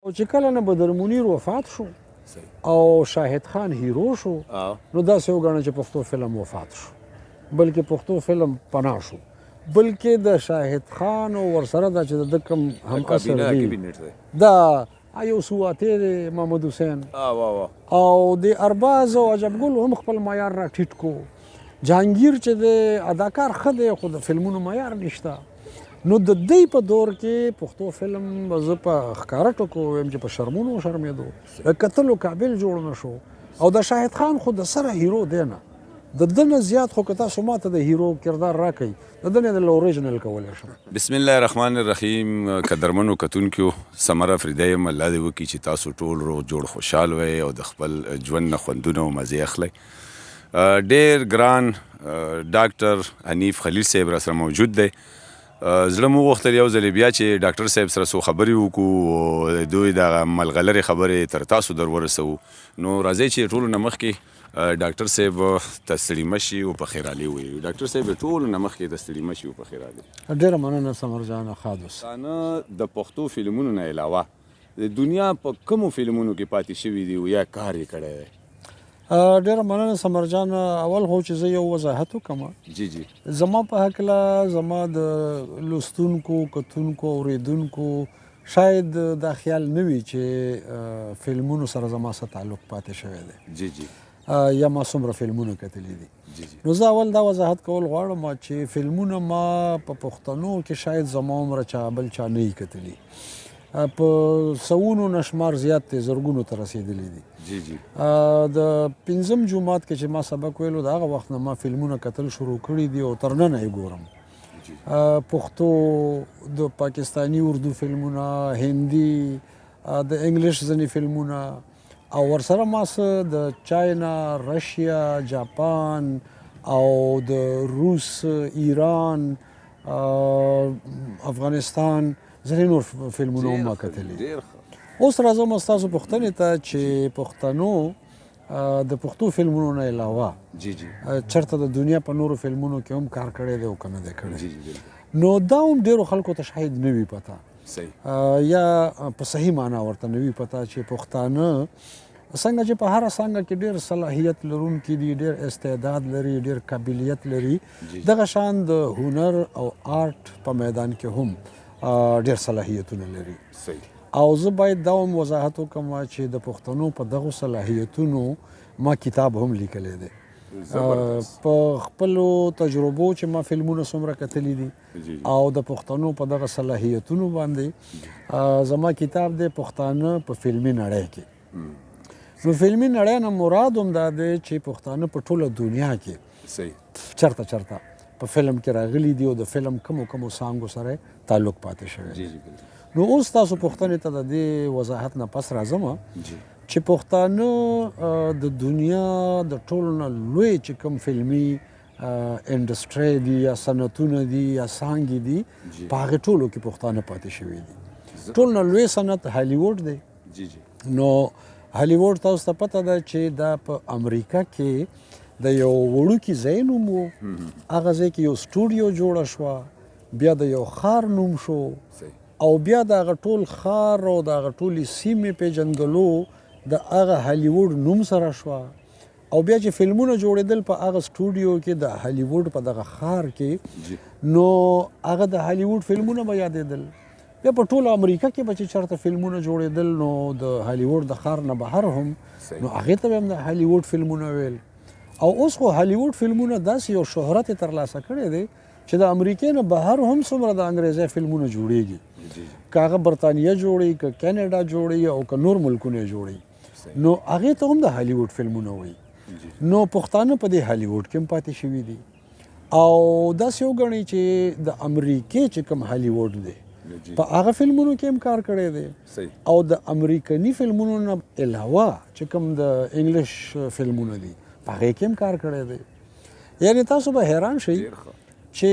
او چې کله نه بدر منیر وفات شو او شاهد خان هیرو شو، نو داسې وګڼه چې پښتو فلم وفات شو، بلکې پښتو فلم پناه شو، بلکې د شاهد خان او ورسره دا چې د ده کوم هم اثر دی، دا یو سواتی دی محمد حسین او د ارباز او عجب ګل هم خپل معیار را ټیټ کو. جهانګیر چې دی اداکار ښه دی خو د فلمونو معیار نشته. نو د دې په دور کې پښتو فلم زه په ښکاره ټکو وایم چې په شرمونو وشرمېدو، د کتلو قابل جوړ نه شو. او د شاهد خان خو د سره هیرو دی نه، د ده نه زیات خو که تاسو ماته د هیرو کردار راکړئ، د ده نه د اوریجنل کولی شم. بسم الله الرحمن الرحیم. قدرمنو کتونکیو، ثمر افریدی یم. الله دې وکړي چې تاسو ټول روغ جوړ خوشحال وئ او د خپل ژوند نه خوندونه او مزې اخلئ. ډېر ګران ډاکټر حنیف خلیل صاحب را سره موجود دی. زړه مو غوښتل یو ځل بیا چې ډاکټر صاحب سره څو خبرې وکړو، دوی دغه ملغلرې خبرې تر تاسو در ورسوو. نو راځئ چې ټولو نه مخکې ډاکټر صاحب ته ستړي مه شي او په خیر عالي ووایو. ډاکټر صاحب ټولو نه مخکې ته ستړي مه شي او په خیر عالي. ډېره مننه ثمر جانه، ښاد اوسې. پښتانه د پښتو فلمونو نه علاوه د دنیا په کومو فلمونو کې پاتې شوي دي او یا کار یې کړی دی؟ ډېره مننه ثمر جان. اول خو چې زه یو وضاحت وکړم، جی جی، زما په هکله زما د لوستونکو، کتونکو، اورېدونکو شاید دا خیال نه وي چې فلمونو سره زما څه تعلق پاتې شوی دی، جی جی، یا ما څومره فلمونه کتلي دي. جی جی. نو زه اول دا وضاحت کول غواړم چې فلمونه ما په پښتنو کې شاید زما عمره چا بل چا نه یي کتلي، په سوونو نه شمار زیات دی، زرګونو ته رسېدلي دي. جی جی. د پنځم جومات کې چې ما سبق ویلو، د هغه وخت نه ما فلمونه کتل شروع کړي دي او تر ننه یې ګورم. پښتو، د پاکستاني اردو فلمونه، هندي، د انګلیش ځینې فلمونه، او ورسره ما څه د چاینا، رشیا، جاپان او د روس، ایران، افغانستان ځینې نور فلمونه هم ما کتلي. اوس راځم ستاسو پوښتنې ته چې پښتنو د پښتو فلمونو نه علاوه جی جی چېرته د دنیا په نورو فلمونو کې هم کار کړی دی او که نه دی کړی. جی جی. نو دا هم ډېرو خلکو ته شاید نه وي پته، صحیح، یا په صحیح معنا ورته نه وي پته چې پښتانه څنګه چې په هره څانګه کې ډېر صلاحیت لرونکي دي، ډېر استعداد لري، ډېر قابلیت لري، دغه شان د هنر او آرټ په میدان کې هم ډېر صلاحیتونه لري. صحیح. او زه باید دا هم وضاحت وکړم چې د پښتنو په دغو صلاحیتونو ما کتاب هم لیکلی دی. په خپلو تجربو چې ما فلمونه څومره کتلي دي او د پښتنو په دغه صلاحیتونو باندې زما کتاب دی پښتانه په فلمي نړۍ کې. نو فلمي نړۍ نه مراد هم دا دی چې پښتانه په ټوله دنیا کې چرته چرته په فلم کې راغلي دي او د فلم کومو کومو څانګو سره تعلق پاتې شوی دی. نو اوس تاسو پوښتنې ته د دې وضاحت نه پس راځم چې پښتانه د دنیا د ټولو نه لوی چې کوم فلمي انډسټری دي یا صنعتونه دي یا څانګې دي، په هغې ټولو کې پښتانه پاتې شوي دي. ټولو نه لوی صنعت هالیووډ دی. نو هالیووډ تاسو ته پته ده چې دا په امریکا کې د یو وړوکي ځای نوم و، هغه ځای کې یو سټوډیو جوړه شوه، بیا د یو ښار نوم شو، او بیا د هغه ټول ښار او د هغه ټولې سیمې پېژندګلو د هغه هالیووډ نوم سره شوه. او بیا چې فلمونه جوړېدل په هغه سټوډیو کې د هالیووډ په دغه ښار کې، نو هغه د هالیووډ فلمونه به یادېدل. بیا په ټوله امریکا کې به چې چېرته فلمونه جوړېدل، نو د هالیووډ د ښار نه بهر هم، نو هغې ته به هم د هالیووډ فلمونه ویل. او اوس خو هالیووډ فلمونه داسې یو شهرت یې ترلاسه کړی دی چې د امریکې نه بهر هم څومره د انګریزۍ فلمونه جوړېږي، که هغه برتانیه جوړي، که کینیډا جوړي، او که نور ملکونه جوړي، نو هغې ته هم د هالیووډ فلمونه وایي. نو پښتانه په دې هالیووډ کې هم پاتې شوي دي. او داسې وګڼئ چې د امریکې چې کوم هالیووډ دی، په هغه فلمونو کې هم کار کړی دی، او د امریکني فلمونو نه علاوه چې کوم د انګلیش فلمونه دي، په هغې کې هم کار کړی دی. یعنی تاسو به حیران شئ چې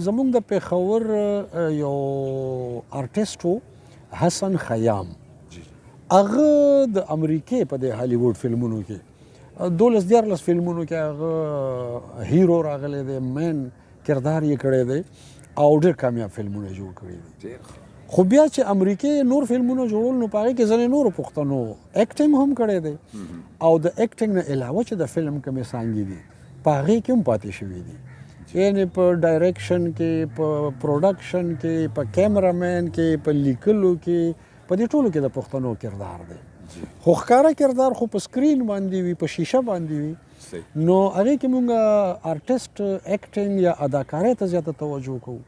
زموږ د پېښور یو آرټسټ و، حسن خیام، هغه د امریکې په دې هالیووډ فلمونو کې 12 13 فلمونو کې هغه هیرو راغلی دی، مین کردار یې کړی دی او ډېر کامیاب فلمونه جوړ کړي دي. خو بیا چې امریکې نور فلمونه جوړول نو په هغې کې ځینې نورو پښتنو acting هم کړی دی، او د acting نه علاوه چې د فلم کومې څانګې دي په هغې کې هم پاتې شوي دي، یعنی په direction کې، په production کې، په cameraman کې، په لیکلو کې، په دې ټولو کې د پښتنو کردار دی. خو ښکاره کردار خو په screen باندې وي، په شیشه باندې وي، نو هغې کې مونږ artist acting یا اداکارۍ ته زیاته توجه کوو.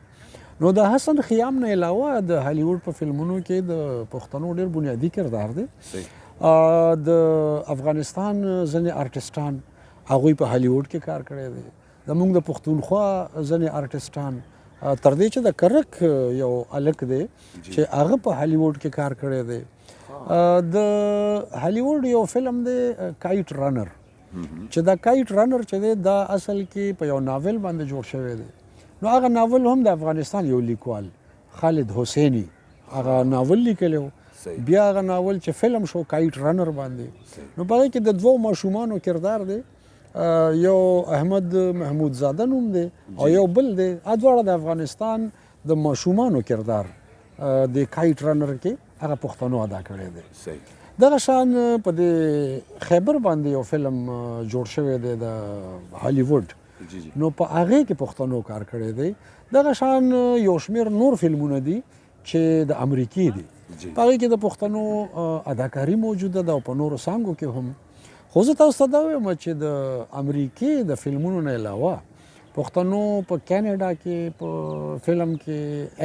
نو د حسن خیام نه علاوه د هالیوډ په فلمونو کې د پښتنو ډېر بنیادي کردار دی. د افغانستان ځینې آرټسټان هغوی په هالیوډ کې کار کړی دی، زمونږ د پښتونخوا ځینې آرټسټان، تر دې چې د کرک یو هلک دی چې هغه په هالیوډ کې کار کړی دی. د هالیوډ یو فلم دی Kite Runner، چې دا Kite Runner چې دی دا اصل کې په یو ناول باندې جوړ شوی دی. نو هغه ناول هم د افغانستان یو لیکوال خالد حسیني هغه ناول لیکلی و. بیا هغه ناول چې فلم شو Kite Runner باندې، نو په هغې کې د دوو ماشومانو کردار دی، یو احمد محمود زاده نوم دی او یو بل دی، دواړه د افغانستان د ماشومانو کردار د Kite Runner کې هغه پښتنو ادا کړی دی. دغه شان په دې خیبر باندې یو فلم جوړ شوی دی د هالیوډ، نو په هغې کې پښتنو کار کړی دی. دغه شان یو شمېر نور فلمونه دي چې د امریکې دي، په هغې کې د پښتنو اداکاري موجوده ده او په نورو څانګو کې هم. خو زه تاسو ته دا وایم چې د امریکې د فلمونو نه علاوه پښتنو په کینیډا کې په فلم کې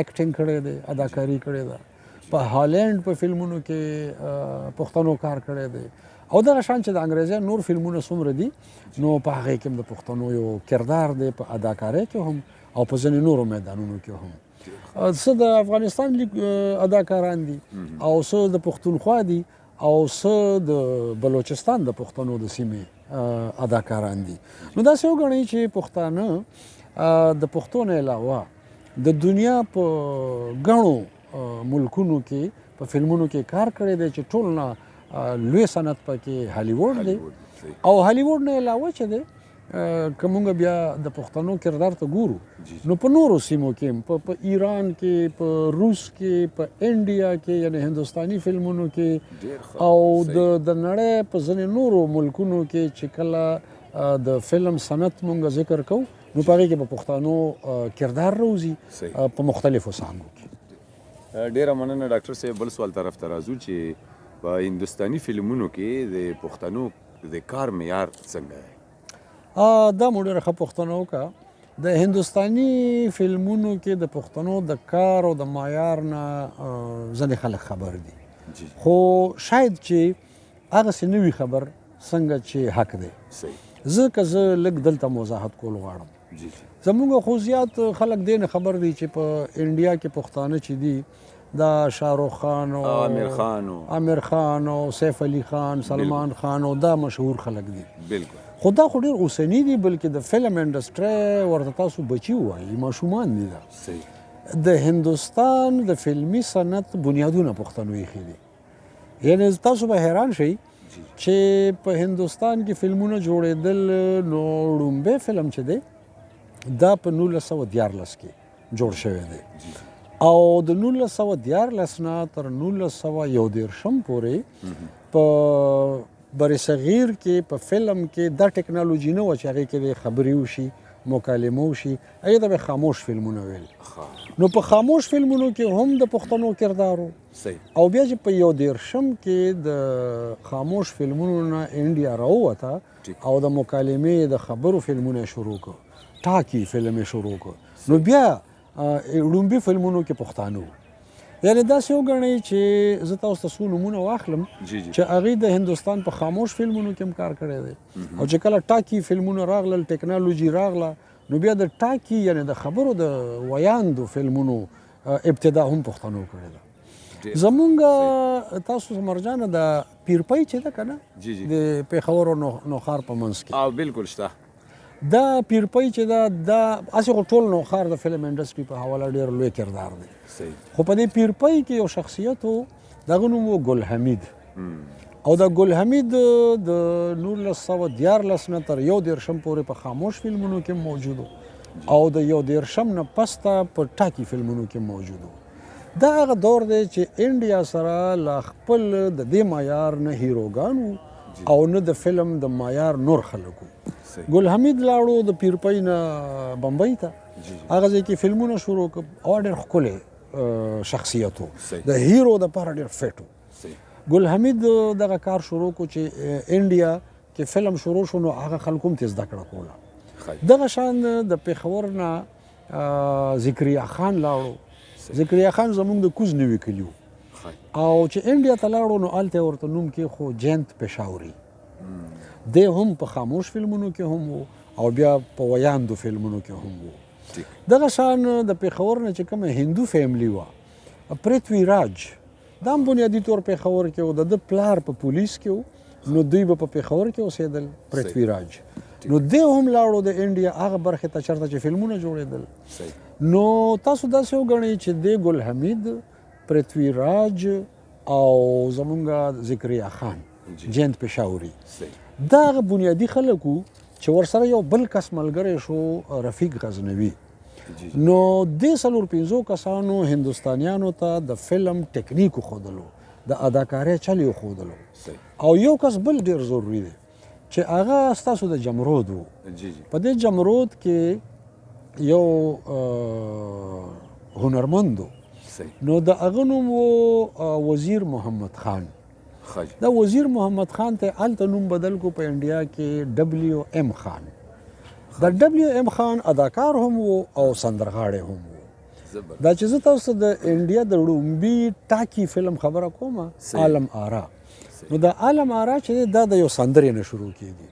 acting کړی دی، اداکاري کړې ده، په هالند په فلمونو کې پښتنو کار کړی دی، او دغه شان چې د انګریزۍ نور فلمونه څومره دي نو په هغې کې هم د پښتنو یو کردار دی، په اداکارۍ کې هم او په ځینې نورو میدانونو کې هم. څه د افغانستان اداکاران دي او څه د پښتونخوا دي او څه د بلوچستان د پښتنو د سیمې اداکاران دي. نو داسې وګڼئ چې پښتانه د پښتو نه علاوه د دنیا په ګڼو ملکونو کې په فلمونو کې کار کړی دی چې ټول نه لوی صنعت پکې هالیوډ دی. او هالیوډ نه علاوه چې دی که مونږ بیا د پښتنو کردار ته ګورو نو په نورو سیمو کې، په ایران کې، په روس کې، په انډیا کې، یعنی هندوستاني فلمونو کې، او د نړۍ په ځینې نورو ملکونو کې چې کله د فلم صنعت مونږ ذکر کوو نو په هغې کې په پښتنو کردار راوځي په مختلفو څانګو کې. ډېره مننه ډاکټر صاحب. بل سوال طرف ته راځو چې په هندوستاني فلمونو کې د پښتنو د کار معیار څنګه دی؟ دا مو ډېره ښه پوښتنه وکړه. د هندوستاني فلمونو کې د پښتنو د کار او د معیار نه ځینې خلک خبر دي، خو شاید چې هغسې نه وي خبر څنګه چې حق دی. ځکه زه لږ دلته وضاحت کول غواړم. زموږ خو زیات خلک دې نه خبر دي چې په انډیا کې پښتانه چې دي دا شاهرخ خان او امیر خان او سیف علي خان، سلمان خان او دا مشهور خلک دي. بالکل. خو دا خو ډېر اوسني دي، بلکې د فلم انډسټرۍ ورته تاسو بچي ووایي، ماشومان دي. دا د هندوستان د فلمي صنعت بنیادونه پښتنو ایښي دي. یعنی تاسو به حیران شئ چې په هندوستان کې فلمونه جوړېدل، نو ړومبی فلم چې دی دا په 1913 کې جوړ شوی دی، او د 1913 نه تر 1931 پورې په برصغیر کې په فلم کې دا ټکنالوژي نه وه چې هغې کې دې خبرې وشي، مکالمه وشي، هغې ته به خاموش فلمونه ویل. نو په خاموش فلمونو کې هم د پښتنو کردار و. او بیا چې په 31 کې د خاموش فلمونو نه انډیا راووته او د مکالمې د خبرو فلمونه یې شروع کړ، ټاکي فلم یې شروع کړ، نو بیا ړومبي فلمونو کې پښتانه وو. یعنی داسې وګڼئ چې زه تاسو ته څو نومونه واخلم چې هغې د هندوستان په خاموش فلمونو کې هم کار کړی دی، او چې کله ټاکي فلمونه راغلل، ټکنالوژي راغله، نو بیا د ټاکي یعنی د خبرو د ویاندو فلمونو ابتدا هم پښتنو کړې ده. زمونږ تاسو مرجانه د پیرپۍ چې ده که نه، د پېښور او نوښار په منځ کې، بالکل شته دا پیرپۍ چې ده، دا هسې خو ټول نوښار د فلم انډسټري په حواله ډېر لوی کردار دی، خو په دې پیرپۍ کې یو شخصیت و، د هغه نوم و ګل حمید. او د ګل حمید د 1913 نه تر 31 پورې په خاموش فلمونو کې موجود و، او د 31 نه پسته په ټاکي فلمونو کې موجود و. دا هغه دور دی چې انډیا سره لا خپل د دې معیار نه هیروګان وو او نه د فلم د معیار نور خلک وو. ګل حمید لاړو د پیرپۍ نه بمبئی ته، هغه ځای کې فلمونه شروع کړ او ډېر ښکلی شخصیت و، د هیرو دپاره ډېر فټ و. ګل حمید دغه کار شروع کړو چې انډیا کې فلم شروع شو، نو هغه خلکو هم ترې زده کړه کوله. دغه شان د پېښور نه ذکریا خان لاړو. ذکریا خان زمونږ د کوز نوي کلي و او چې انډیا ته لاړو نو هلته یې ورته نوم کېښود جینت پېښوري. دی هم په خاموش فلمونو کې هم و او بیا په ویاندو فلمونو کې هم و. دغه شان د پېښور نه چې کومه هندو فیملی وه، پرتوی راج، دا هم بنیادي طور پېښور کې و. د ده پلار په پولیس کې و، نو دوی به په پېښور کې اوسېدل، پرتوی راج. نو دی هم لاړو د انډیا هغه برخې ته چېرته چې فلمونه جوړېدل. نو تاسو داسې وګڼئ چې دی ګل حمید، پرتوی راج او زمونږ ذکریا خان جینت پېښوري، دا هغه بنیادي خلک وو چې ورسره یو بل کس ملګری شو، رفیق غزنوي. نو دې څلور پنځو کسانو هندوستانیانو ته د فلم ټکنیک وښودلو، د اداکارۍ چل یې وښودلو. او یو کس بل ډېر ضروري دی چې هغه ستاسو د جمرود و. په دې جمرود کې یو هنرمند و، نو د هغه نوم و وزیر محمد خان. دا وزیر محمد خان ته هلته نوم بدل کو په انډیا کې ډبلیو ایم خان. د ډبلیو ایم خان اداکار هم و او سندرغاړی هم و. دا چې زه تاسو ته د انډیا د ړومبي ټاکي فلم خبره کوم، عالم آرا، نو د عالم آرا چې دا د یو سندرې نه شروع کېږي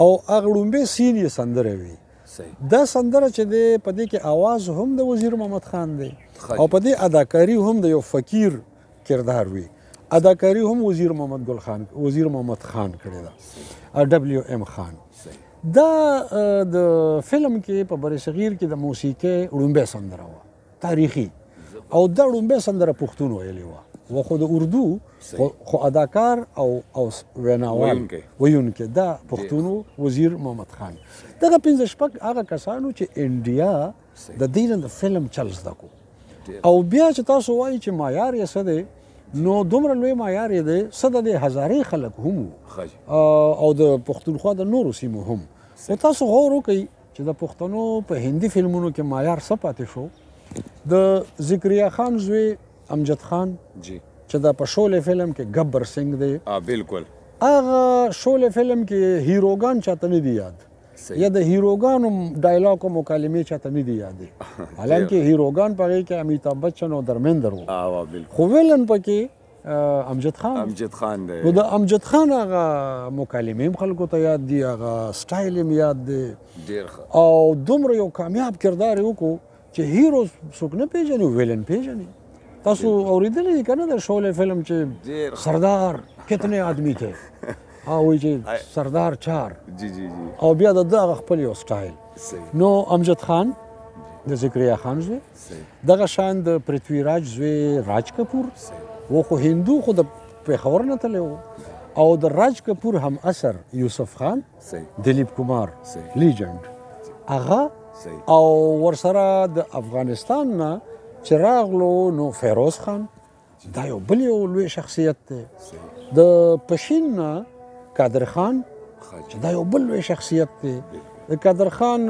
او هغه ړومبی سین یې سندره وي. دا سندره چې دی په دې کې اواز هم د وزیر محمد خان دی او په دې اداکاري هم د یو فقیر کردار وي. اداکاري هم وزیر محمد ګل خان، وزیر محمد خان کړې ده، ډبلیو ایم خان. دا د فلم کې په بر صغیر کې د موسیقۍ ړومبی سندره وه تاریخي، او دا ړومبی سندره پښتون ویلې وه، و خو د اردو خو اداکار او ویناوال ویونکی دا پښتون وزیر محمد خان. دغه پنځه شپږ هغه کسانو چې انډیا د دې نه د فلم چل زده کو. او بیا چې تاسو وایئ چې معیار یې څه دی، نو دومره لوی معیار یې دی، څه د دې هزارې خلک هم وو او د پښتونخوا د نورو سیمو هم. خو تاسو غور وکړئ چې د پښتنو په هندي فلمونو کې معیار څه پاتې شو. د ذکریا خان زوی امجد خان چې دا په شولې فلم کې ګبر سنګ دی، بالکل هغه شولې فلم کې هیروګان چاته نه دی یاد، یا د هیروګانو ډایلاګ او مکالمې چاته نه دی یادې، حالانکه هیروګان په هغې کې امیتاب بچن او درمندر وو، خو ویلن پکې امجد خان، امجد خان دی. نو د امجد خان هغه مکالمې هم خلکو ته یاد دي، هغه سټایل هم یاد دی، او دومره یو کامیاب کردار یې وکړو چې هیرو څوک نه پېژني، ویلن پېژني. تاسو اورېدلی دي که نه د شولې فلم چې سردار کتنے آدمی تھے، وایي چې سردار چار، او بیا د ده هغه خپل یو سټایل. نو امجد خان د ذکریا خان زوی، دغه شان د پرتوی راج زوی راج کپور و، خو هندو خو د پېښور نه تللی و، او د راج کپور هم اثر یوسف خان، دلیپ کمار لیجنډ هغه، او ورسره د افغانستان نه چې راغلو نو فیروز خان، دا یو بل یو لوی شخصیت دی. د پشین نه قادر خان چې دا یو بل لوی شخصیت دی. د قادر خان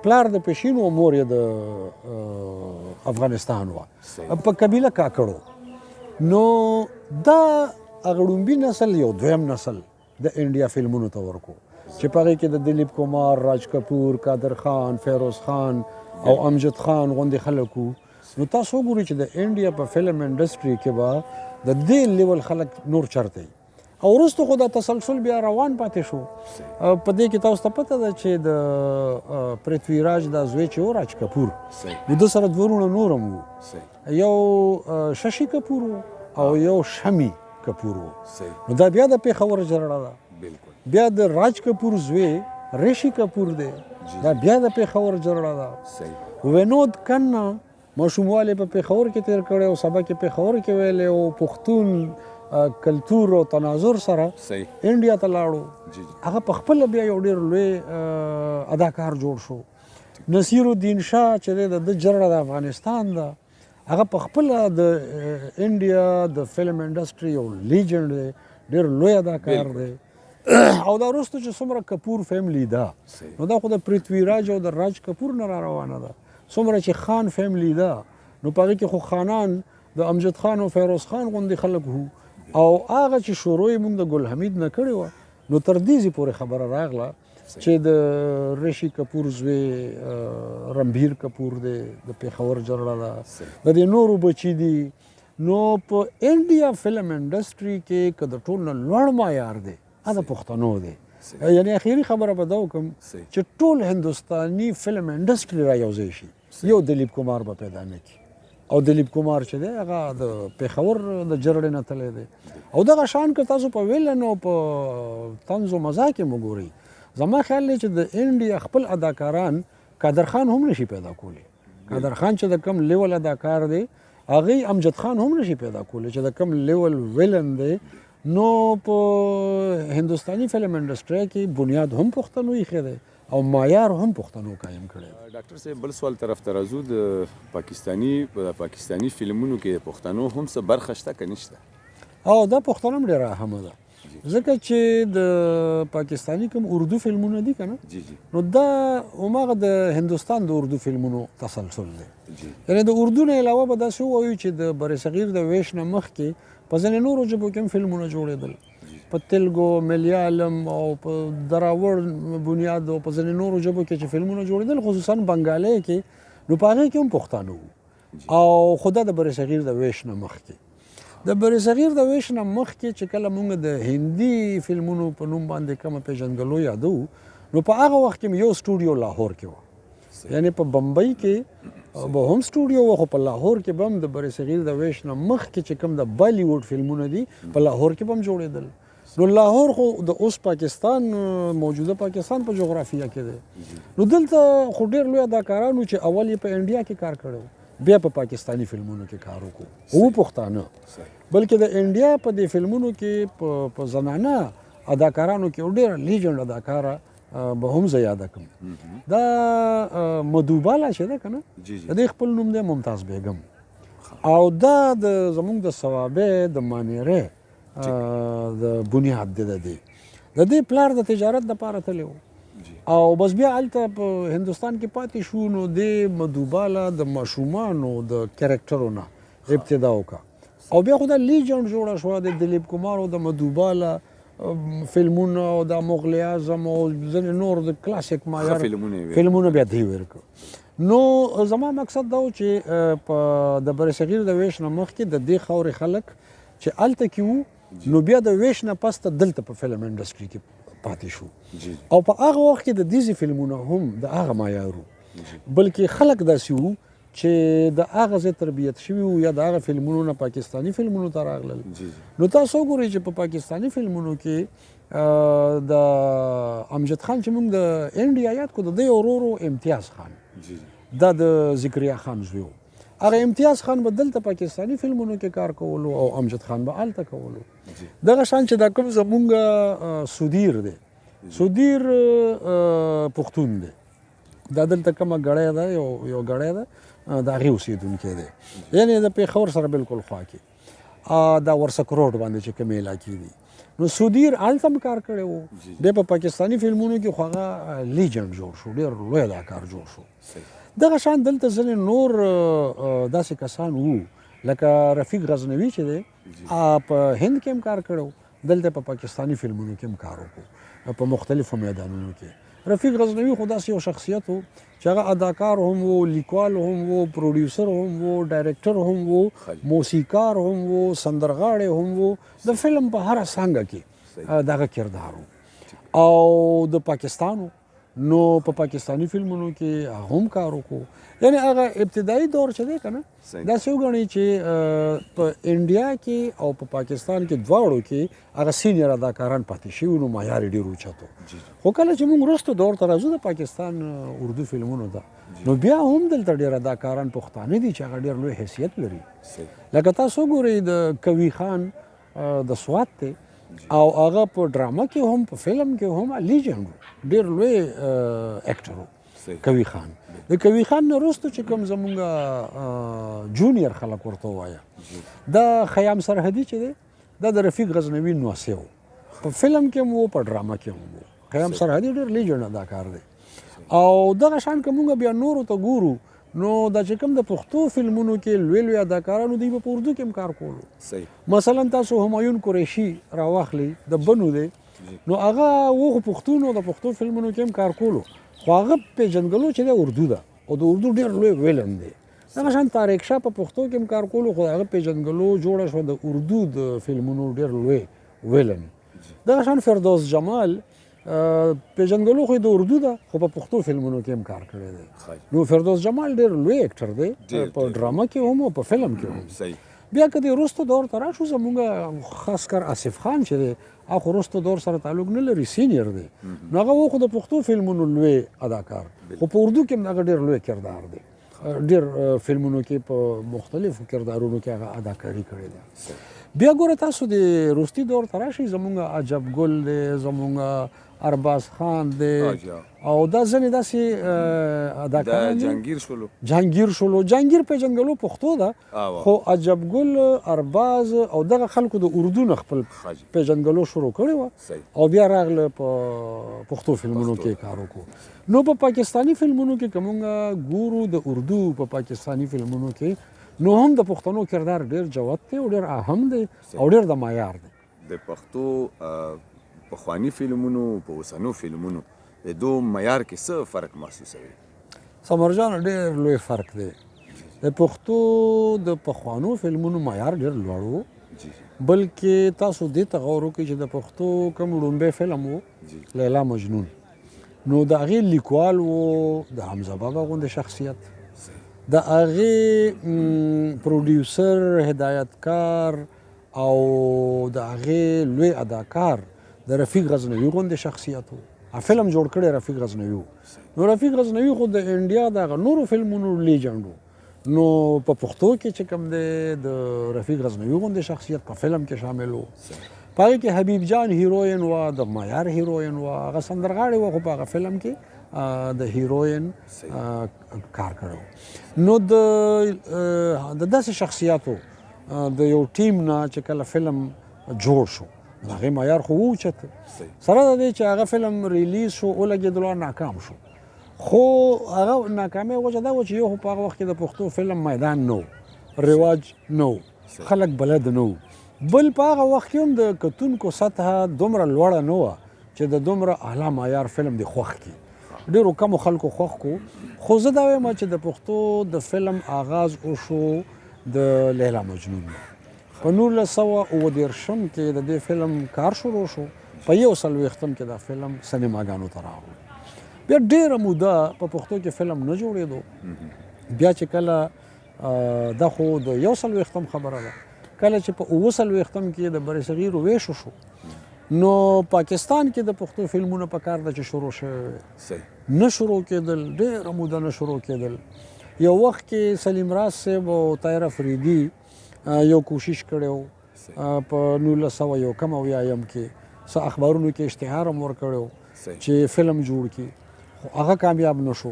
پلار د پشین و، مور یې د افغانستان وه، په قبیله کاکړو. نو دا هغه ړومبي نسل یو دویم نسل د انډیا فلمونو ته ورکو چې په هغې کې د دلیپ کمار، راج کپور، قادر خان، فیروز خان او امجد خان غوندې خلک وو. نو تاسو وګورئ چې د انډیا په فلم انډسټري کې به د دې لیول خلک نور چرته وي. او وروسته خو دا تسلسل بیا روان پاتې شو. په دې کې تاسو ته پته ده چې د پرتوی راج دا زوی چې و، راج کپور، نو ده سره دوه وروڼه نور هم وو، یو ششي کپور و او یو شمی کپور و. نو دا بیا د پېښور جرړه ده. بیا د راج کپور زوی ریشي کپور دی، دا بیا د پېښور جرړه ده. وینود کنا ماشوموالی په پېښور کې تېر کړی او سبق یې پېښور کې ویلی او پښتون کلتور او تناظر سره انډیا ته لاړو. هغه په خپله بیا یو ډېر لوی اداکار جوړ شو. نصیر الدین شاه چې دی د ده جرړه د افغانستان ده، هغه په خپله د انډیا د فلم انډسټري یو لیجنډ دی، ډېر لوی اداکار دی. او دا وروسته چې څومره کپور فیملی ده، نو دا خو د پرتویراج او د راج کپور نه را روانه ده. څومره چې خان فیملی ده، نو په هغې کې خو خانان د امجد خان او فیروز خان غوندې خلک وو، او هغه چې شروع یې موږ د ګل حمید نه کړې وه، نو تر دې ځای پورې خبره راغله چې د رشي کپور زوی رنبیر کپور دی، د پېښور جرړه ده، د دې نورو بچي دي. نو په انډیا فلم انډسټري کې که د ټول نه لوړ معیار دی، هغه د پښتنو دی. یعنی اخیری خبره به دا وکړم چې ټول هندوستاني فلم انډسټري را یوځای شي، یو دلیپ کمار به پیدا نه کړي. او دلیپ کمار چې دی هغه د پېښور د جرړې نه تللی دی. او دغه شان که تاسو په ویلن او په طنز و مزاح کې مو ګورئ، زما خیال دی چې د انډیا خپل اداکاران قادر خان هم نشي پیدا کولی. قادر خان چې د کم لیول اداکار دی، هغې امجد خان هم نشي پیدا کولی چې د کم لیول ویلن دی. نو په هندوستاني فلم انډسټري کې بنیاد هم پښتنو ایښی دی او معیار هم پښتنو قایم کړی دی. ډاکټر صاحب بل سوال طرف ته راځو، د پاکستاني فلمونو کې پښتنو هم څه برخه شته که نشته؟ او دا پښتنو هم ډېره اهمه ده، ځکه چې د پاکستاني کوم اردو فلمونه دي که نه، نو دا هماغه د هندوستان د اردو فلمونو تسلسل دی. یعنې د اردو نه علاوه به داسې ووایو چې د برصغیر د ویش نه مخکې په ځینې نورو ژبو کې هم فلمونه جوړېدل، په تلګو، ملیالم او په دراوړ بنیاد او په ځینې نورو ژبو کې چې فلمونه جوړېدل، خصوصا بنګالۍ کې، نو په هغې کې هم پښتانه وو. او خو دا د برصغیر د ویش نه مخکې، د برصغیر د ویش نه مخکې چې کله موږ د هندي فلمونو په نوم باندې کومه پېژندګلو یادوو، نو په هغه وخت کې یو سټوډیو لاهور کې وه. یعنې په بمبئی کې به هم سټوډیو وه، خو په لاهور کې به هم د برصغیر د ویش نه مخکې چې کوم د بالیووډ فلمونه دي په لاهور کې به هم جوړېدل. نو لاهور خو د اوس پاکستان، موجوده پاکستان په جغرافیه کې دی. نو دلته خو ډېر لوی اداکاران وو چې اول یې په انډیا کې کار کړی و، بیا په پاکستاني فلمونو کې کار وکړو. هو پښتانه، بلکې د انډیا په دې فلمونو کې په زنانه اداکارانو کې ډېره لیجنډ اداکاره به هم زه یاده کړم. دا مدوبالا چې ده که نه، د دې خپل نوم دی ممتاز بیګم، او دا د زموږ د صوابۍ د مانیرې د بنیاد دی. د دې پلار د تجارت دپاره تللی و او بس بیا هلته په هندوستان کې پاتې شو. نو دې مدوبالا د ماشومانو د کرکټرو نه ابتدا وکړه، او بیا خو دا لیجنډ جوړه شوه د دلیپ کمار او د مدوبالا فلمونه او د مغل اعظم او ځینې نور د کلاسیک معیار فلمونه بیا دی ورکړ. نو زما مقصد دا و چې په د برصغیر د ویش نه مخکې د دې خاورې خلک چې هلته کې وو، نو بیا د ویش نه پس ته دلته په فلم انډسټري کې پاتې شو. او په هغه وخت کې د دې فلمونه هم د هغه معیار وو، بلکې خلک داسې وو چې د هغه ځای تربیت شوي وو یا د هغه فلمونو نه پاکستاني فلمونو ته راغلل. نو تاسو وګورئ چې په پاکستاني فلمونو کې د امجد خان چې موږ د انډیا یاد کړو، د دې ورور امتیاز خان، دا د ذکریا خان زوی و. هغه امتیاز خان به دلته پاکستاني فلمونو کې کار کولو او امجد خان به هلته کولو. دغه شان چې دا کوم زمونږ سودیر دی، سودیر پښتون دی، دا دلته کومه ګړی ده، یو ګړی ده، د هغې اوسېدونکی دی، یعنې د پېښور سره بالکل خوا کې دا ورسک روډ باندې چې کومې علاقې دي. نو سودیر هلته هم کار کړی و، بیا په پاکستاني فلمونو کې خو هغه لیجنډ جوړ شو، ډېر لوی اداکار جوړ شو. دغه شان دلته ځینې نور داسې کسان وو لکه رفیق غزنوي چې دی، په هند کې هم کار کړی و، دلته په پاکستاني فلمونو کې هم کار وکړو په مختلفو میدانونو کې. رفیق غزنوي خو داسې یو شخصیت و چې هغه اداکار هم و، لیکوال هم و، پروډیوسر هم و، ډایرکټر هم و، موسیقار هم و، سندرغاړی هم و، د فلم په هره څانګه کې دغه کردار و. او د پاکستان و، نو په پاکستاني فلمونو کې هم کار وکړو. یعنې هغه ابتدایي دور چې دی که نه، داسې وګڼئ چې په انډیا کې او په پاکستان کې دواړو کې هغه سینیر اداکاران پاتې شوي، نو معیار یې ډېر اوچت و. خو کله چې موږ وروسته دور ته راځو د پاکستان اردو فلمونو ته، نو بیا هم دلته ډېر اداکاران پښتانه دي چې هغه ډېر لوی حیثیت لري. لکه تاسو وګورئ د کوي خان د سوات دی، او هغه په ډرامه کې هم په فلم کې هم لیجنډ و، ډېر لوی اکټر و. قوي خان. د قوي خان نه وروسته چې کوم زمونږ جونیئر خلک ورته ووایه، دا خیام سرحدي چې دی دا د رفیق غزنوي نوسی و، په فلم کې هم و، په ډرامه کې هم و. خیام سرحدي ډېر لیجنډ اداکار دی. او دغه شان که مونږ بیا نورو ته ګورو نو دا چې کوم د پښتو فلمونو کې لوی لوی اداکارانو دوی به په اردو کې هم کار کولو. مثلا تاسو همایون قریشي راواخلئ، د بنو دی، نو هغه و خو پښتون و، د پښتو فلمونو کې هم کار کولو، خو هغه پېژندګلو چې دی اردو ده او د اردو ډېر لوی ویلن دی. دغه شان طارق شاه په پښتو کې هم کار کولو، خو هغه پېژندګلو جوړه شوه د اردو د فلمونو ډېر لوی ویلن. دغه شان فردوس جمال پېژندګلو خو یې د اردو ده، خو په پښتو فلمونو کې هم کار کړی دی. نو فردوس جمال ډېر لوی اکټر دی، په ډرامه کې هم او په فلم کې هم. بیا که د وروستو دور ته راشو، زمونږ خاص کر آصف خان چې دی هغه خو وروستو دور سره تعلق نه لري، سینیر دی، نو هغه و خو د پښتو فلمونو لوی اداکار، خو په اردو کې هم هغه ډېر لوی کردار دی، ډېر فلمونو کې په مختلفو کردارونو کې هغه اداکاري کړې ده. بیا ګوره تاسو د وروستي دور ته راشئ، زمونږ عجب ګل دی، زمونږ ارباز خان دی، او دا ځینې داسې اداکاران دي. جهانګیر شولو، جهانګیر شولو، جهانګیر پېژندګلو پښتو ده، خو عجب ګل، ارباز او دغه خلکو د اردو نه خپل پېژندګلو شروع کړې وه او بیا راغله په پښتو فلمونو کې کار وکړو. نو په پاکستاني فلمونو کې که مونږ ګورو د اردو په پاکستاني فلمونو کې، نو هم د پښتنو کردار ډېر جوت دی او ډېر اهم دی او ډېر د معیار دی. د پښتو پخواني فلمونو په اوسنو فلمونو د دوو معیار کې څه فرق محسوسوي؟ سمر جان، ډېر لوی فرق دی. د پښتو د پخوانو فلمونو معیار ډېر لوړ و، بلکې تاسو دې ته غور وکړئ چې د پښتو کوم ړومبی فلم و لیلا مجنون، نو د هغې لیکوال و د حمزه بابا غوندې شخصیت، د هغې پروډیوسر، هدایتکار او د هغې لوی اداکار د رفیق غزنوي غوندې شخصیت و. فلم جوړ کړی رفیق غزنوي و. نو رفیق غزنوي خو د انډیا د هغه نورو فلمونو لیجنډ و، نو په پښتو کې چې کوم دی د رفیق غزنوي غوندې شخصیت په فلم کې شامل و. په هغې کې حبیب جان هیروین وه، د معیار هیروین وه، هغه سندرغاړې وه، خو په هغه فلم کې د هیروین کار کړی. نو د داسې شخصیاتو د یو ټیم نه چې کله فلم جوړ شو، هغې معیار خو اوچت، سره د دې چې هغه فلم ریلیز شو ولګېدلو ناکام شو، خو هغه ناکامۍ وجه دا وه چې یو خو په هغه وخت کې د پښتو فلم میدان نه و، رواج نه و، خلک بلد نه و، بل په هغه وخت کې هم د کتونکو سطحه دومره لوړه نه وه چې د دومره اعلی معیار فلم دې خوښ کړي. ډېرو کمو خلکو خوښ کو. خو زه دا وایم چې د پښتو د فلم آغاز وشو د لیلا مجنون نه. په 1937 کې د دې فلم کار شروع شو، په 41 کې دا فلم سینماګانو ته راغلو. بیا ډېره موده په پښتو کې فلم نه جوړېدو. بیا چې کله دا خو د 41 خبره ده، کله چې په 47 کې د برصغیر ویش شو، نو پاکستان کې د پښتو فلمونه په کار ده چې شروع شوی، نه شروع کېدل، ډېره موده نه شروع کېدل. یو وخت کې سلیم راز صاحب او طاهر افریدي یو کوشش کړی و په 1971 کې، څه اخبارونو کې اشتهار هم ورکړی و چې فلم جوړ کړي، خو هغه کامیاب نه شو.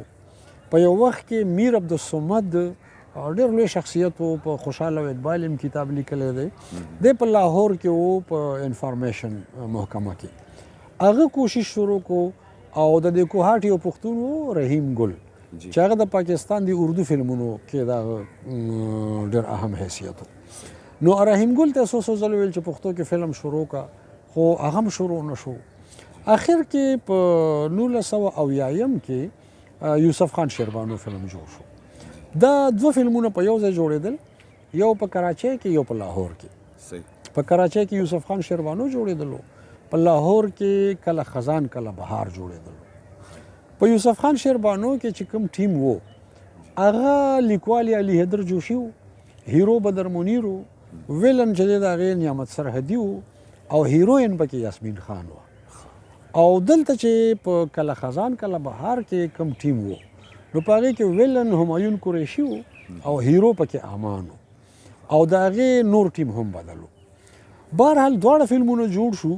په یو وخت کې میر عبدالصمد ډېر لوی شخصیت و، په خوشحال او اقبال هم کتاب لیکلی دی، دی په لاهور کې و په انفارمیشن محکمه کې، هغه کوشش شروع کو. او د دې کوهاټ یو پښتون و رحیم ګل، چې هغه د پاکستان د اردو فلمونو کې دا ډېر اهم حیثیت و. نو رحیم ګل ته څو څو ځله ویل چې پښتو کې فلم شروع کا، خو هغه هم شروع نه شو. اخر کې په 1970 کې یوسف خان شیربانو فلم جوړ شو. دا دوه فلمونه په یو ځای جوړېدل، یو په کراچۍ کې، یو په لاهور کې. په کراچۍ کې یوسف خان شیربانو جوړېدلو، په لاهور کې کله خزان کله بهار جوړېدلو. په یوسف خان شیربانو کې چې کوم ټیم وو، هغه لیکوال یې علي حیدر جوشي و، هیرو بدر منیر و، ویلن چې دی د هغې نعمت سرحدي و، او هیروین پکې یاسمین خان وه. او دلته چې په کله خزان کله بهار کې کوم ټیم وو، نو په هغې کې ویلن همایون قریشي و او هیرو پکې امان و، او د هغې نور ټیم هم بدل و. بهرحال دواړه فلمونه جوړ شو.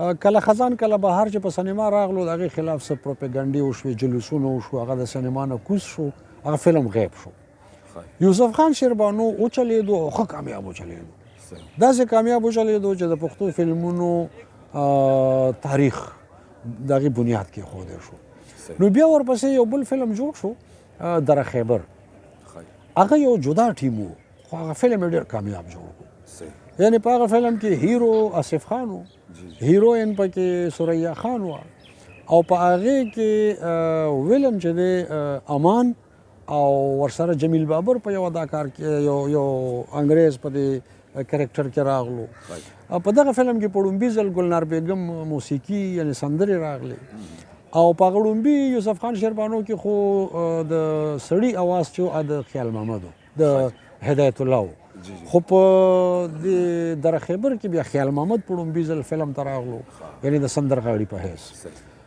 کله خزان کله بهار چې په سینما راغلو، د هغې خلاف څه پروپاګنډې وشوې، جلوسونه وشو، هغه د سینما نه کوز شو، هغه فلم غیب شو. یوسف خان شیربانو وچلېدو او ښه کامیاب وچلېدو، داسې کامیاب وچلېدو چې د پښتو فلمونو تاریخ د هغې بنیاد کېښودی شو. نو بیا ورپسې یو بل فلم جوړ شو، دره خیبر، هغه یو جدا ټیم و، خو هغه فلم یې ډېر کامیاب جوړ کړو. یعنی په هغه فلم کې هیرو آصف خان و، هیروین پکې ثریا خان وه، او په هغې کې ویلن چې دی امان او ورسره جمیل بابر په یو اداکار کې یو انګریز په دې کرکټر کې راغلو. په دغه فلم کې په ړومبي ځل ګلنار بیګم موسیقي یعنی سندرې راغلې، او په هغه ړومبي یوسف خان شیربانو کې خو د سړي اواز چې و د خیال محمد و، د هدایت الله و، خو په دې دره خیبر کې بیا خیال محمد په ړومبي ځل فلم ته راغلو، یعنی د سندرغاړي په حیث.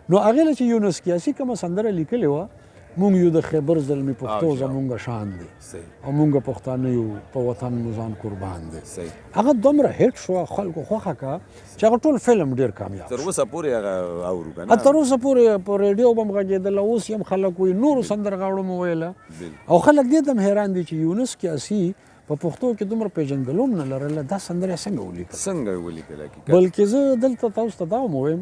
نو هغې له چې یونس کیاسي کومه سندره لیکلې وه، مونږ یو د خیبر زلمي پښتو زمونږ شان دی او مونږ پښتانه یو په وطن مو ځان قربان دی، هغه دومره هیټ شو، خلکو خوښه کړه چې هغه ټول فلم ډېر کامیاب تر اوسه پورې هغه اورو که نه، تر اوسه پورې په ریډیو به هم غږېدله، اوس یې هم خلک وایي، نورو سندرغاړو مو ویله، او خلک دې ته هم حیران دي چې یونس کیاسي په پښتو کې دومره پېژندګلو هم نه لرله، دا سندره یې څنګه ولیکله؟ څنګه یې ولیکله؟ بلکې زه دلته تاسو ته دا هم ووایم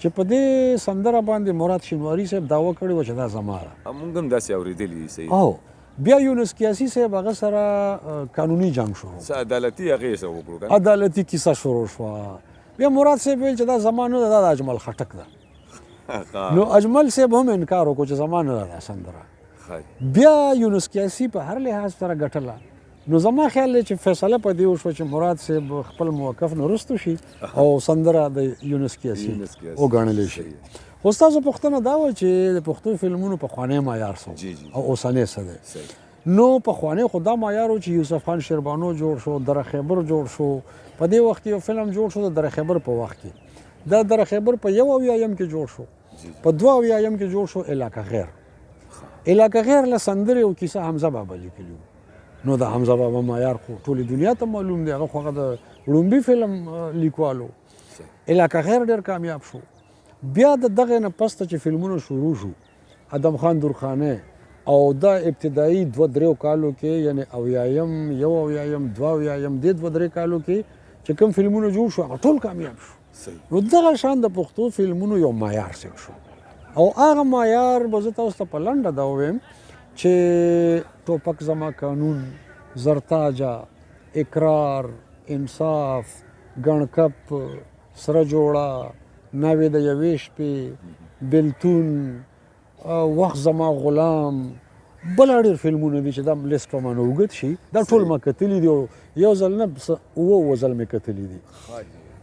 چې په دې سندره باندې مراد شینواري صاحب دعوه کړې وه چې دا زما ده، مونږ هم داسې اورېدلي دي. صحیح. او بیا یونس کیاسي صاحب هغه سره قانوني جنګ شروع، څه عدالتي هغې څه وکړو که نه؟ عدالتي کیسه شروع شوه. بیا مراد صاحب ویل چې دا زما نه ده، دا د اجمل خټک ده. نو اجمل صاحب هم انکار وکړو چې زما نه ده دا سندره. بیا یونس کیاسي په هر لحاظ سره ګټله. نو زما خیال دی چې فیصله په دې وشوه چې مراد صاحب خپل موقف نه وروسته شي او سندره د یونس کیاسي وګڼلی شي. خو ستاسو پوښتنه دا وه چې د پښتو فلمونو پخوانی معیار څه او اوسنی څه دی؟ نو پخوانی خو دا معیار و چې یوسف خان شیربانو جوړ شو، دره خیبر جوړ شو. په دې وخت کې یو فلم جوړ شو د دره خیبر په وخت کې، دا دره خیبر په 71 کې جوړ شو، په 72 کې جوړ شو علاقه غیر. علاقه غیر له سندرې او کیسه حمزه بابا لیکلي وو. نو د حمزه بابا معیار خو ټولې دنیا ته معلوم دی، هغه خو هغه د ړومبي فلم لیکوالو. علاقه غیر ډېر کامیاب شو. بیا د دغې نه پسته چې فلمونه شروع شو، ادم خان درخانه او دا ابتدایي 2-3 کالو کې، یعنی 70، 71، 72، دې 2-3 کالو کې چې کوم فلمونه جوړ شو هغه ټول کامیاب شو. نو دغه شان د پښتو فلمونو یو معیار سیټ شو، او هغه معیار به زه تاسو ته په لنډه دا ووایم چې ټوپک زما قانون، زرتاجه، اقرار، انصاف، ګڼکپ، سره جوړه، ناوې د یوې شپې، بلتون، وخت زما غلام، بلا ډېر فلمونه دي چې دا لیست به مانه اوږد شي، دا ټول ما کتلي دي، یو ځل نه اووه ځل مې کتلي دي.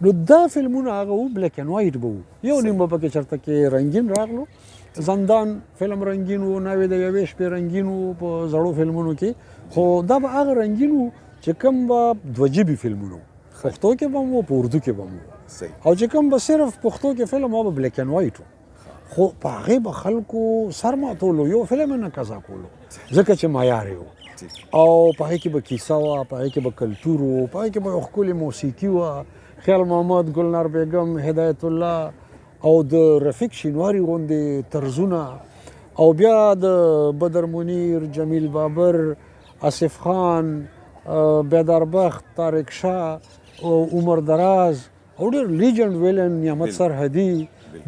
نو دا فلمونه هغه وو بلیک اینډ وایټ به وو، یو نیم به پکې چېرته کې رنګین راغلو. زندان فلم رنګین و، ناوې د یوې شپې رنګین و په زړو فلمونو کې، خو دا به هغه رنګین و چې کوم به دوه ژبې فلمونه وو، پښتو کې به هم و، په اردو کې به هم و، او چې کوم به صرف پښتو کې فلم و به بلیک اینډ وایټ و، خو په هغې به خلکو سر ماتولو، یو فلم یې نه قضا کولو ځکه چې معیار یې و، او په هغې کې به کیسه وه، په هغې کې به کلتور و، په هغې کې به یو ښکلې موسیقي وه، خیال محمد، ګلنار بیګم، هدایت الله او د رفیق شینواري غوندې طرزونه، او بیا د بدر منیر، جمیل بابر، آصف خان، بیدار بخت، طارق شاه، عمر دراز او ډېر لیجنډ ویلن، نعمت سرحدي،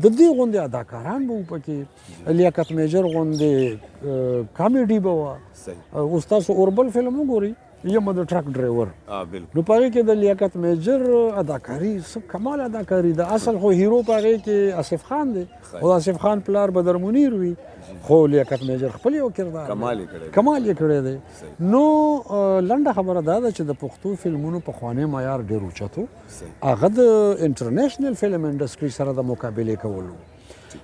د دې غوندې اداکاران به وو پکې، لیاقت میجر غوندې کامیډي به وه. اوس تاسو اوربل فلم وګورئ، یم د ټرک ډرایور، نو په هغې کې د لیاقت میجر اداکاري څه کمال اداکاري ده. اصل خو هیرو په هغې کې آصف خان دی، او د آصف خان پلار بدر منیر وي، خو لیاقت میجر خپل یو کردار کمال یې کړی دی. نو لنډه خبره دا ده چې د پښتو فلمونو پخوانی معیار ډېر اوچت و، هغه د انټرنیشنل فلم انډسټري سره د مقابلې کولو.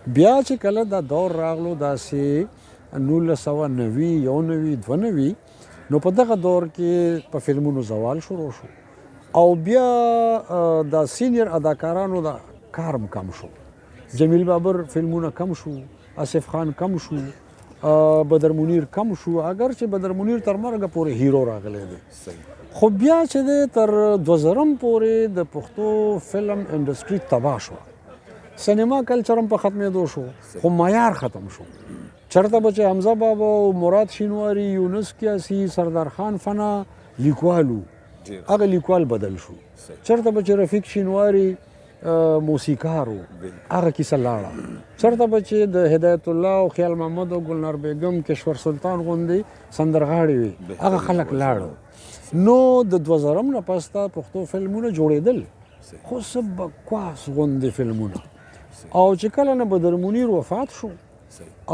بیا چې کله دا دور راغلو، داسې 1990، 91، 92، نو په دغه دور کې په فلمونو زوال شروع شو، او بیا د سینیر اداکارانو د کار هم کم شو، جمیل بابر فلمونه کم شو، آصف خان کم شو، بدر منیر کم شو، اگر چې بدر منیر تر مرګه پورې هیرو راغلی دی، خو بیا چې دی تر 2000 پورې د پښتو فلم انډسټري تباه شوه. سینما کلچر هم په ختمېدو شو، خو معیار ختم شو. چرته به چې حمزه بابا او مراد شینواری، یونس کیاسي، سردار خان فنا لیکوال وو، هغه لیکوال بدل شو. چرته به چې رفیق شینواری موسیقار و، هغه کیسه لاړه. چرته به چې د هدایت الله او خیال محمد او ګلنار بیګم، کشور سلطان غوندې سندرغاړي وي، هغه خلک لاړو. نو د 2000 نه پسته پښتو فلمونه جوړېدل، خو څه بکواس غوندې فلمونه. او چې کله نه بدر منیر وفات شو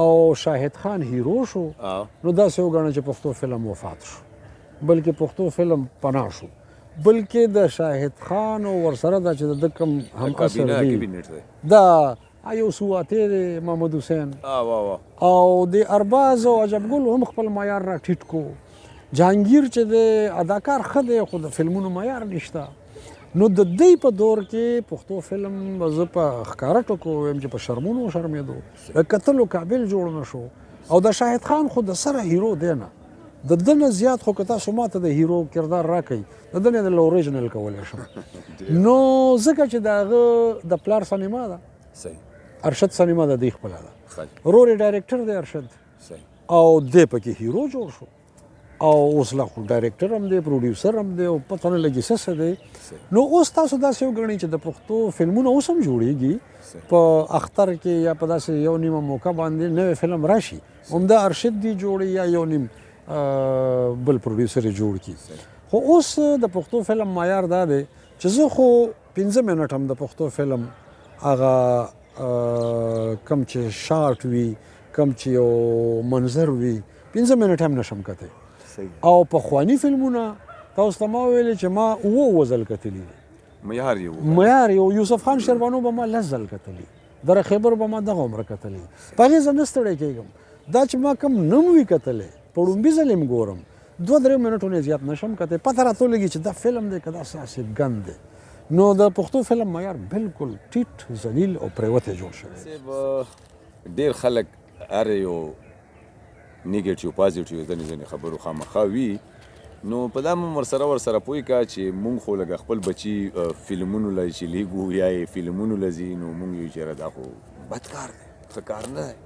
او شاهد خان هیرو شو، نو داسې وګڼه چې پښتو فلم وفات شو، بلکې پښتو فلم پناه شو. بلکې د شاهد خان او ورسره دا چې د کوم هم اثر دی، دا یو سواتی دی محمد حسین او د ارباز او عجب ګل هم خپل معیار را ټیټ کو. جهانګیر چې دی اداکار ښه دی، خو د فلمونو معیار نشته. نو د دې په دور کې پښتو فلم زه په ښکاره ټکو وایم چې په شرمونو وشرمېدو، د کتلو قابل جوړ نه شو. او د شاهد خان خو د سره هیرو دی نه، د ده نه زیات خو که تاسو ماته د هیرو کردار راکړئ، د ده نه د اوریجنل کولی شم. نو ځکه چې د هغه د پلار سینما ده، ارشد سینما د دی خپله ده، ورور یې ډایرکټر دی ارشد، او دی پکې هیرو جوړ شو. او اوس لا خو ډایرکټر هم دی، پروډیوسر هم دی، او پته نه لګي څه څه دی. نو اوس تاسو داسې وګڼئ چې د پښتو فلمونه اوس هم جوړېږي، په اختر کې یا په داسې یو نیمه موقع باندې نوی فلم راشي، همدا ارشد دی جوړي یا یو نیم بل پروډیوسر یې جوړ کړي. خو اوس د پښتو فلم معیار دا دی چې زه خو 5 منټ هم د پښتو فلم هغه کم چې شارټ وي، کم چې یو منظر وي، 5 منټ هم نشم کتی. او پخواني فلمونه تاسو ته ما ویلې چې ما 7 ځل کتلي دي، معیار یو. یوسف خان شربانو به ما 10 ځل کتلي، دره خیبر به ما دغه عمره کتلي، په هغې زه نه ستړی کېږم. دا چې ما کوم نوم وي کتلی، په ړومبي ځل یې ګورم، 2-3 منټو نه زیات نشم کتی، پته راته ولګي چې دا فلم دی که دا څه ګند دی. نو د پښتو فلم معیار بالکل ټیټ، ذلیل او پریوتی جوړ شوی. ډېر خلک هر یو نیګیټیو پازیټیو ځینې ځینې خبرو خامخا وي، نو په دا مونږ ورسره پوه کا چې مونږ خو لږه خپل بچي فلمونو له چې لیږو یا یې فلمونو له ځي، نو مونږ یو چېرې دا خو بد کار دی، ښه کار نه دی،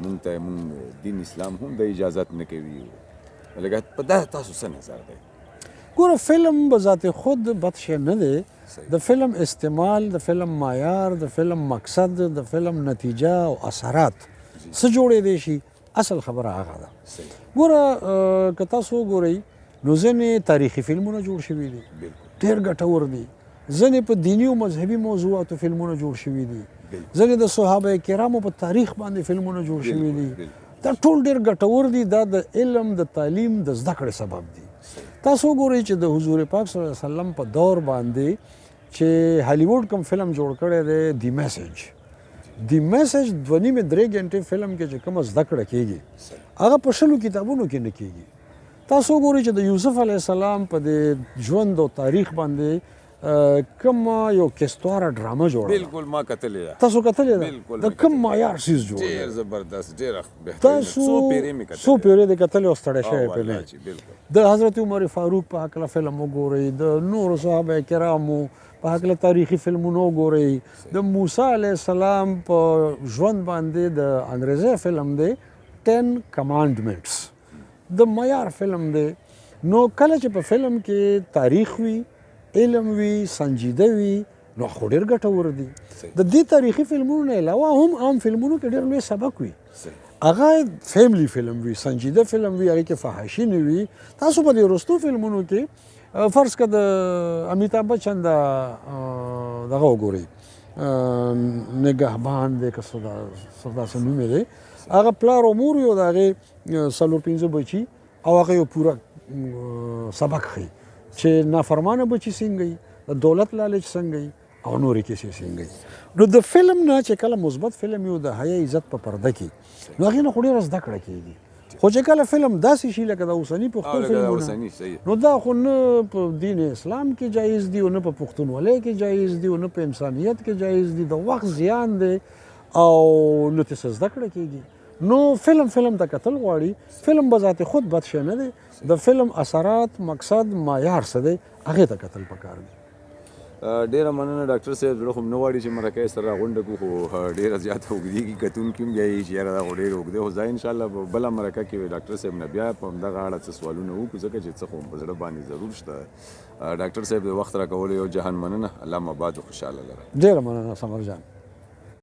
مونږ ته مونږ دین اسلام هم د اجازت نه کوي. لږه په دا تاسو څه نظر دی؟ ګوره فلم به ذات خود بد شی نه دی، د فلم استعمال، د فلم معیار، د فلم مقصد، د فلم نتیجه او اثرات څه جوړېدی شي، اصل خبره هغه ده. ګوره که تاسو وګورئ نو ځینې تاریخي فلمونه جوړ شوي دي، ډېر ګټور دي، ځینې په دیني او مذهبي موضوعاتو فلمونه جوړ شوي دي، ځینې د صحابه کرامو په تاریخ باندې فلمونه جوړ شوي دي. دا ټول ډېر ګټور دي، دا د علم، د تعلیم، د زده کړې سبب دي. تاسو وګورئ چې د حضور پاک صلی الله علیه وسلم په دور باندې چې هالیووډ کوم فلم جوړ کړی دی، دی میسج، دی میسج 2.5-3 ګنټې فلم کې چې کومه زده کړه کېږي هغه په 20 کتابونو کې نه کېږي. تاسو وګورئ چې د یوسف علیه السلام په دې ژوند او تاریخ باندې کوم یو کستواره ډرامه جوړه، بالکل ما کتلې ده، تاسو کتلې ده، د کوم معیار څیز جوړ، ډېر زبردست، ډېر بهترین، څو پیرې مې کتلې، کتلې او ستړی شوی پرې نه. د حضرت عمر فاروق په هکله فلم وګورئ، د نورو صحابه کرامو په هکله تاریخي فلمونه وګورئ، د موسی علیه السلام په ژوند باندې د انګریزي فلم دی 10 Commandments، د معیار فلم دی. نو کله چې په فلم کې تاریخ وي، علم وي، سنجیده وي، نو خو ډېر ګټور دي. د دې تاریخي فلمونو نه علاوه هم عام فلمونو کې ډېر لوی سبق وي، هغه فیملی فلم وي، سنجیده فلم وي، هغې کې فحاشي نه وي. تاسو په دې وروستو فلمونو کې فرض که د امیتاب بچن د دغه وګورئ، نګهبان دی که څه داسې نوم یې دی، هغه پلار او مور یو د هغې 4-5 بچي، او هغه یو پوره سبق ښیي چې نافرمانه بچي څنګه وي، د دولت لالچ څنګه وي، او نورې کیسې څنګه وي. نو د فلم نه چې کله مثبت فلم یو د حیا عزت په پرده کې، نو هغې نه خو ډېره زده کړه کېږي. خو چې کله فلم داسې شي لکه د اوسني پښتو فلمونه، نو دا خو نه په دین اسلام کې جایز دی، او نه په پښتونولۍ کې جایز دی، او نه په انسانیت کې جایز دی، د وخت زیان دی، او نه ترې څه زده کړه کېږي. نو فلم ته کتل غواړي، فلم به ذات خود بد شی نه دی، د فلم اثرات، مقصد، معیار څه دی هغې ته کتل پکار دی. ډېره مننه ډاکټر صاحب، زړه خو نه غواړي چې مرکه یې سره راغونډه کړو، خو ډېره زیاته اوږدېږي، کتونکي هم بیا یې چې یاره دا خو ډېره اوږده، خو زه انشاءالله په بله مرکه کې ډاکټر صاحب نه بیا په همدغه اړه څه سوالونه وکړو، ځکه چې څه خو په زړه باندې ضرور شته. ډاکټر صاحب د وخت راکولو یو جهان مننه، الله مو آباد او خوشحاله لره. ډېره مننه سمر جان.